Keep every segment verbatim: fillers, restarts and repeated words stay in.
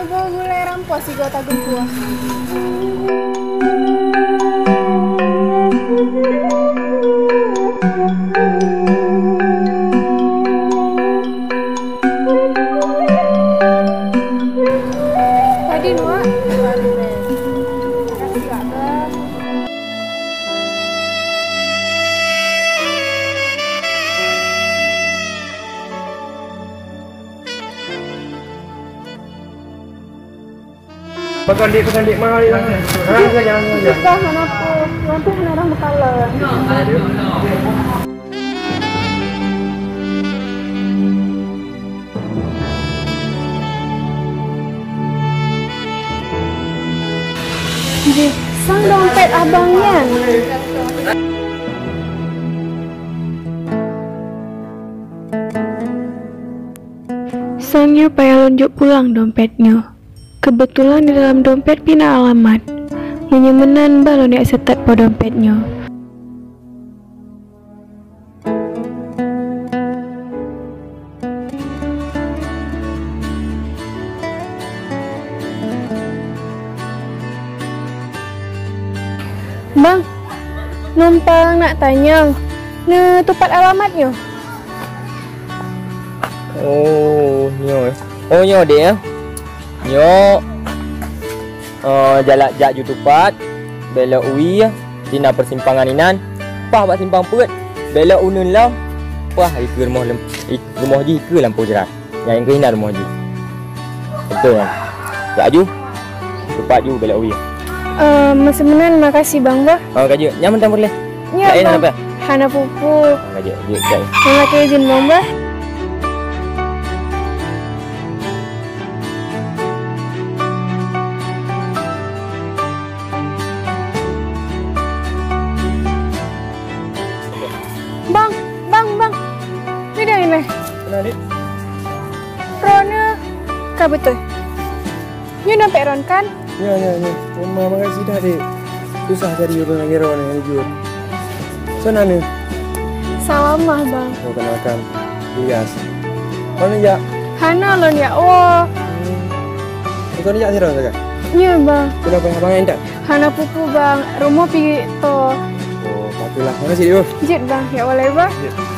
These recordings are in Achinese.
Gulai rampo sigoe tageupue. Padum, Wak? Makasih, Wak. Pakon dik, pakon dik, mahal ya. Jangan, jangan, jangan. Kita hana apa, nanti hana orang berkala. Jih, sang dompet abang nyan. Sang nyoe payah lôn jok pulang dompet nyoe. Keubeutulan di dalam dompet pih na alamat. Meunyoe meunan, bah lôn jak seutôt po dompet nyoe. Bang, numpang nak tanyong, neutupat alamat nyoe? Oh, nyoe. Oh, nyoe, Dek, ya? Nyoe, eh, jalan jak ju tupat, belok wie, di na persimpangan inan, paih bak simpang peuet, belok uneun lom, paih ikeue rumoh lem-, ik-, rumoh jih ikeue lampôh jrat. Nyang ikeue inan rumoh jih. Beutôi nyan. Jak ju, tupat ju belok wie. Eh, meuseumenan makasih, Bang, bah. Oh, ka jeuet. Nyan mantong peureulèe. Nyoe, Bang. Hana peue-peue. Ka jeuet, jeuet, jeuet. Meumakè izin, Bang, bah. Bang, bang, bang. Ni dah ni. Kenapa, Dek? Droeneuh ka beutôi. Nyoe dompet droen kan? Ya, ya, ya. Terima kasih dah, Dek. Susah cari orang lagi droen yang jujur. Soe nan neuh? Salamah, Bang. Oh, kenalkan. Ilyas. Mana jak? Hana lôn jak woe. Hmm. Kau ni jak sidroe sagai? Ya, Bang. Sudah payah bangai intat? Hana peue-peue, Bang. Rumoh pih toe. Oh, patutlah. Makasih, Dek. Jeuet, Bang. Jak woe lé, Bang. Jeuet.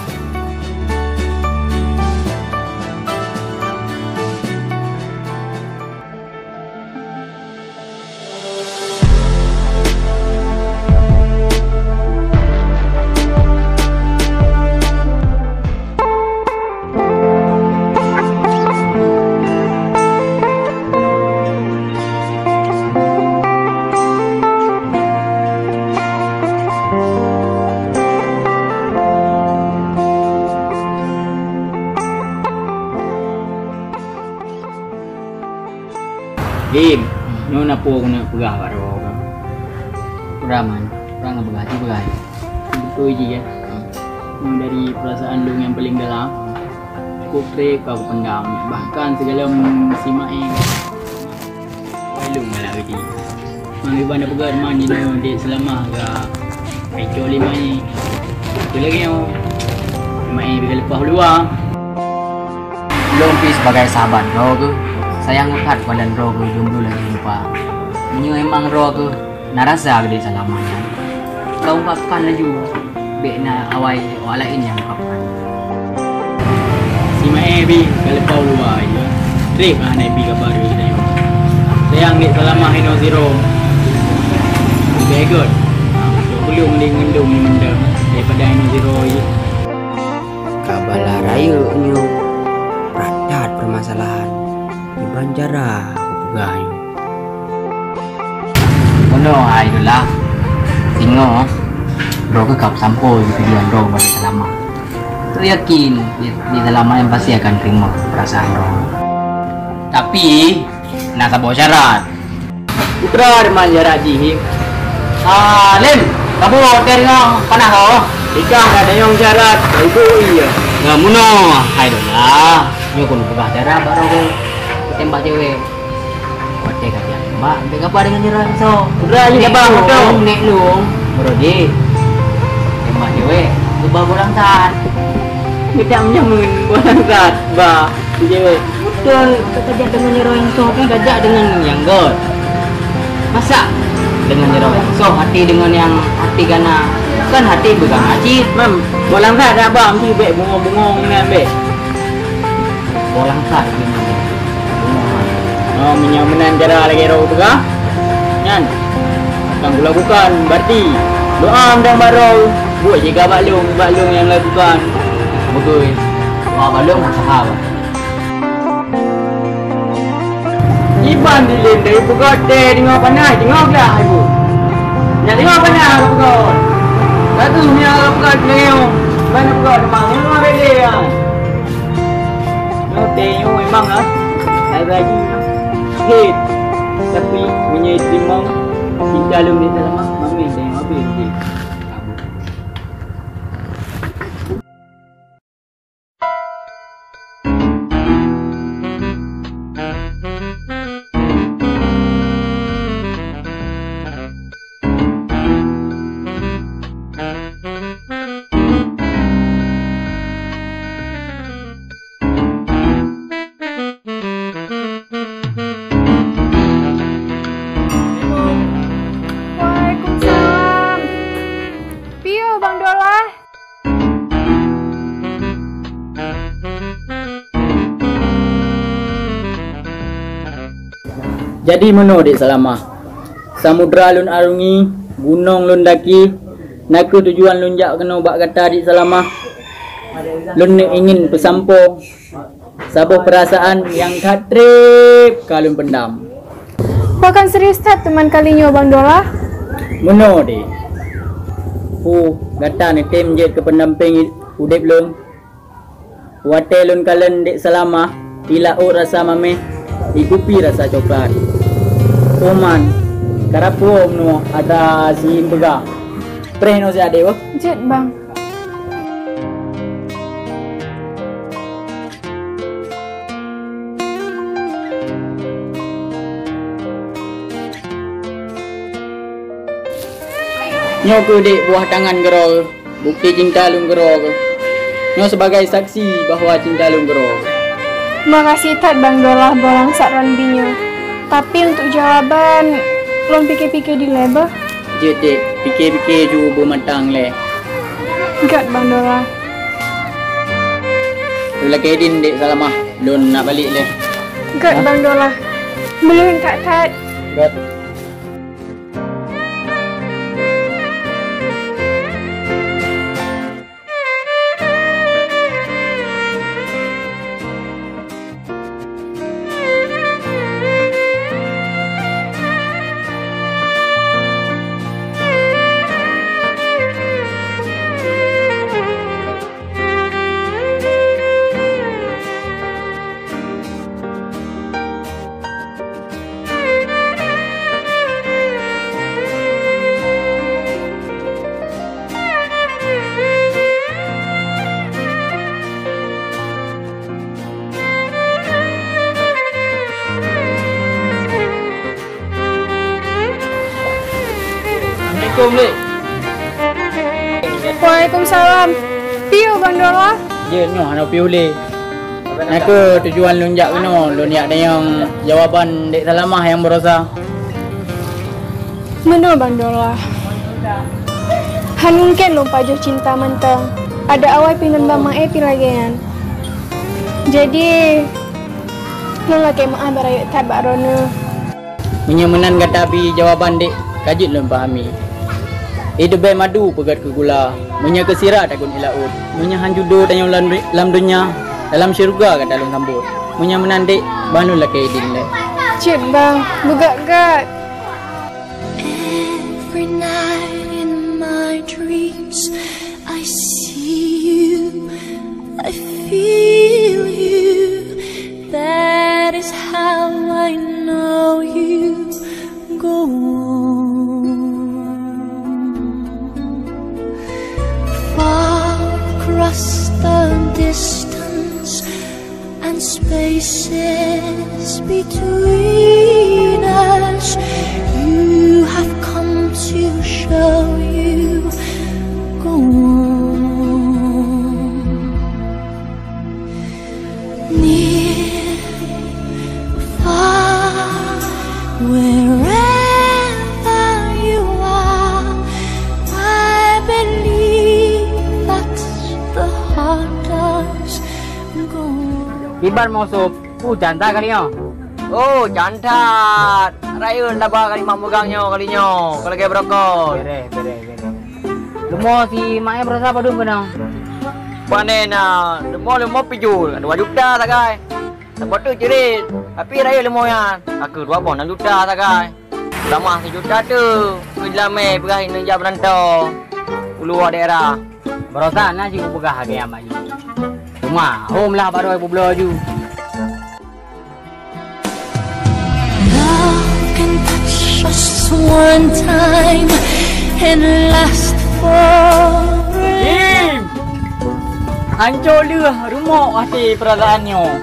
Dim, nyoe na peue keuneuk peugah bak droe kah? Peue man, peue nyang peugah, ci peugah. Beutôi jih, ya. Nyoe dari peurasaan lôn nyang paleng dalam, cukup treb ka kupendam. Bahkan sigohlom si Maé. Wai lôn galak geuti. Mang Iban na peugah man jinoe Dek Seulama ka icok lé Maé. Beutôi lagèe nyoe. Maé beuka leupah u luwa. Lôn pih sibagai sahabat droe geuh, sayang that keu badan droe geuh lôn lôn lagèe lupa. Meunyoe emang droe geuh na rasa keu Dek Seulama nyan, ka ungkapkan laju, bèk na awai awak laén nyang ungkapkan. Si Maé pih ka leupah u luwa, ya. Treb hana ibi kaba dari geutanyoe. Sayang Dek Seulama inoe sidroe. Bèk göt. Bulong lé ngon lôn nyoe mantong daripada inoe sidroe, ya. Ka bala rayeuk nyoe brat that peumasalahan, kiban cara kupeugah nyoe. Meunoe hai Dullah, singoh droe keuh ka peusampoe keu tujuan droe bak Dek Seulama. Keuyakin Dek Seulama nyan pasti akan teurimong peurasaan droe. Tapi, na saboh syarat. Putra Arman jarak jih. Ah, Lem, kabu hotel nyoe panas oh. Ikah ka tanyong syarat, ibu iya. Nah, munoe, hai Dola. Nyoe keuneuk peugah cara bak roh keu tembak cewek. Watèe ka tembak, bèk gapa dengan cara so. Putra jih gapa moto. Nek lung, bro jih. Tembak cewek, geuba kurang sat. Gedak menyamun kurang sat, ba cewek. Beutôi, tajak deungon jaroe nyang soe, tapi tajak deungon nyang göt. Masa deungon jaroe nyang soe, hati deungon nyang hati gana, kan hati beugang cit. Mam, boh langsat dak ba, meusti bèk bungong-bungong nyan bèk. Boh langsat geuh nyan. Bungong, ha. Oh, meunyoe meunan cara lagèe droe peugah, nyan akan kulakukan. Berarti doa meudang bak droe, buet jih ka bak lôn, bak lôn nyang lakukan. Beutôi, doa bak lôn, usaha bak. Iban dilèe dari peugöt teuh deungoe panas, deungoe glah ibu. Nyak deungoe panas ka peugöt. Ka kheueh nyak ka peugöt lé nyoe. Ban peugöt teuma, nyoe memang bèk lé nyan. Nyoe teuh nyoe memang ah, hai baju nyoe. Hit. Tapi meunyoe teurimong, cinta lôn di dalam ah, mamèh teuh nyoe habéh jih. Waalaikumsalam. Piôh, Bang Dolah? Jadi meunoe, Dek Salamah. Samudra lôn arungi, gunong lôn daki, nakeuh tujuan lôn jak keunoe bak gata, Dek Salamah. Lôn neuk ingin peusampoe saboh peurasaan nyang that trép ka lôn peundam. Pakon serius that teuma kali nyoe, Bang Dolah? Meunoe, Dek. Peue gata neutem jeuet keu peundampéng udép lôn? Watèe lôn kalon Dek Salamah, i laôt rasa mamèh, i kupi rasa coklat. Oman, karapue meunoe atra si peugah. Preh noe siat, Dek, beuh. Jeuet, Bang. Nyoe keuh, Dek, buah tangan keudroe, bukti cinta lôn keudroe. Nyoe sebagai saksi bahwa cinta lôn keudroe. Makasih that, Bang Dolah, boh langsat ron binyoe. Tapi untuk jawaban, lôn pike-pike dilèe beuh. Jeuet, Dek, pike-pike ju beumatang lé. Gèt, Bang Dolah. Lakèe idin, Dek Salamah, lôn nak balek lé. Gèt, Bang Dolah. Meuleuh that-that. Gèt. Assalamualaikum, Lek. Waalaikumsalam. Piôh, Bang Dolah? Jeuet nyoe hana piôh lé. Nyan keuh tujuan lôn jak keunoe, lôn jak tanyong jawaban Dek Salamah nyang baroesa. Meunoe, Bang Dolah. Hana mungken lôn pajoh cinta mantong. Adak awai pih ngon Bang Maé pih lagèe nyan. Jadi, lôn lakèe meu'ah beurayeuk that bak droeneuh. Meunyoe meunan gata bi jawaban, Dek, ka jeuet lôn pahami. Ie teubèe madu peugöt keu gula, meunyoe keu sira takheun ie laôt. Meunyoe han judo tanyoe lam, lam donya, dalam syeuruga gata lôn sambot. Meunyoe meunan, Dek, ban lôn lakèe idin lé. Cit, Bang, beugöt-göt. Every night in my dreams, I see you, I feel you. That is how I know you go on. Far across the distance and spaces between us, you have come to show you go on. Near Wherever you are, I believe that the heart does go on. Kiban Mausop, uh, cantat kali nyoe. Oh, cantat. Rayeuk laba kali mak meugang nyoe kali nyoe, keu lagèe beurokon. Bereh, bereh, bereh. Leumo si mak nyan baroesa padum keunoe? Pane na, leumo, leumo pijôh, dua juta sagai. Saboh teuk cirit, tapi rayeuk leumo nyan, ka keu dua boh nam juta sagai. Tamah sijuta teuk, keu jeulamèe peugah inong jak meuranto u luwa daerah. Baroesa na cit kupeugah lagèe nyan bak jih. Teuma, hom lah bak droe peubloe laju. Love can touch us one time and last for Im! Hanco lheueh rumoh até peurasaan nyoe.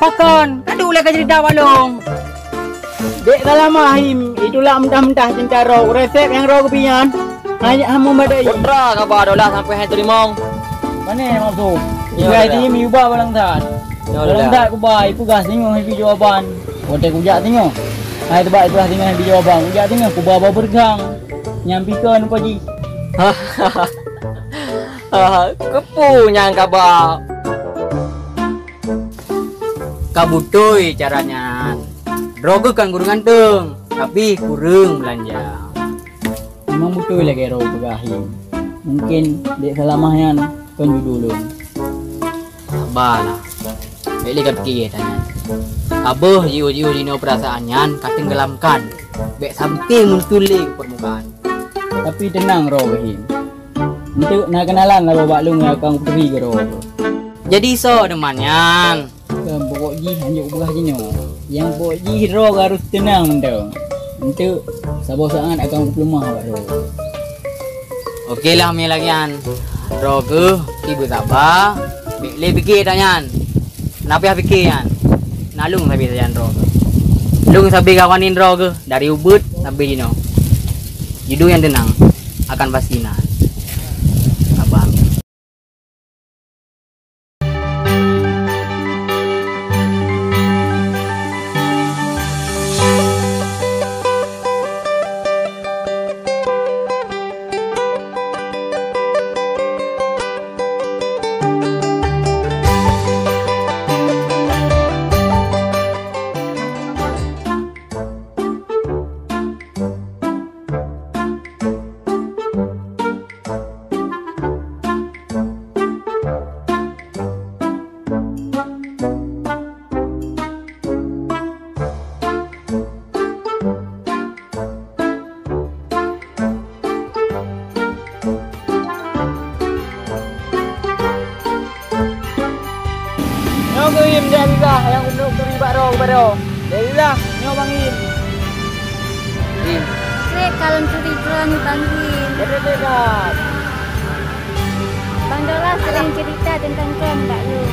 Pakon? Ka duek lé ka cerita bak lôn. Dek Salamah, Im, itulak mentah-mentah cinta droe, resep nyang droe geubi nyan. Hana, hana meudai. Putra kaba dolah sampai hai teurimong. Pane maksud? Iya, Ibrahim, iya. Im, iba barang that. Iya, barang iya. That kuba, ipeugah singoh ibi jawaban. Watèe kujak singoh. Hai teuba ipeugah singoh ibi jawaban. Kujak singoh, kuba bak beureugang. Nyang pikeue nyoe Pak Ji. Hahaha, keupeue nyang kaba? Ka beutôi cara nyan. Droe geuh kan kureueng ganteng, tapi kureueng beulanja. Memang beutôi lagèe droe peugah, Im. Mungkin Dek Salamah nyan kon judoe lôn. Sabalah. Bèk lé ka pike tanyan. Ka beuh jiôh-jiôh jinoe peurasaan nyan ka teunggelamkan. Bèk sampai muncul lé keu peurmukaan. Tapi teunang droe geuh, Im. Enteuk na keunalan laba bak lôn nyang akan kupeuturi keu droe. Jadi soe teuma nyan? Kan pokok jih hanjeuet kupeugah jinoe. Nyang pokok jih droe harôh teunang mantong. Enteuk saboh saát akan kupeuleumah bak droe. Oke lah, meunyo lagèe nyan. Droe geuh, ci beusaba, bèk lé pike tanyan. Na payah pike nyan. Na lôn sabe sajan droe geuh. Lôn sabe kawan droe geuh dari ubeut sabe jinoe. Judoe nyang teunang akan pasti na. Abang. Nyoe keuh Im, Dek Lila nyang keuneuk turi bak droe keupada. Dek Lila, nyoe Bang Im. Im. Trép kalon turi droeneuh Bang Im. Trép, trép, trép. Bang Dolah sering cerita tentang kong bak lôn.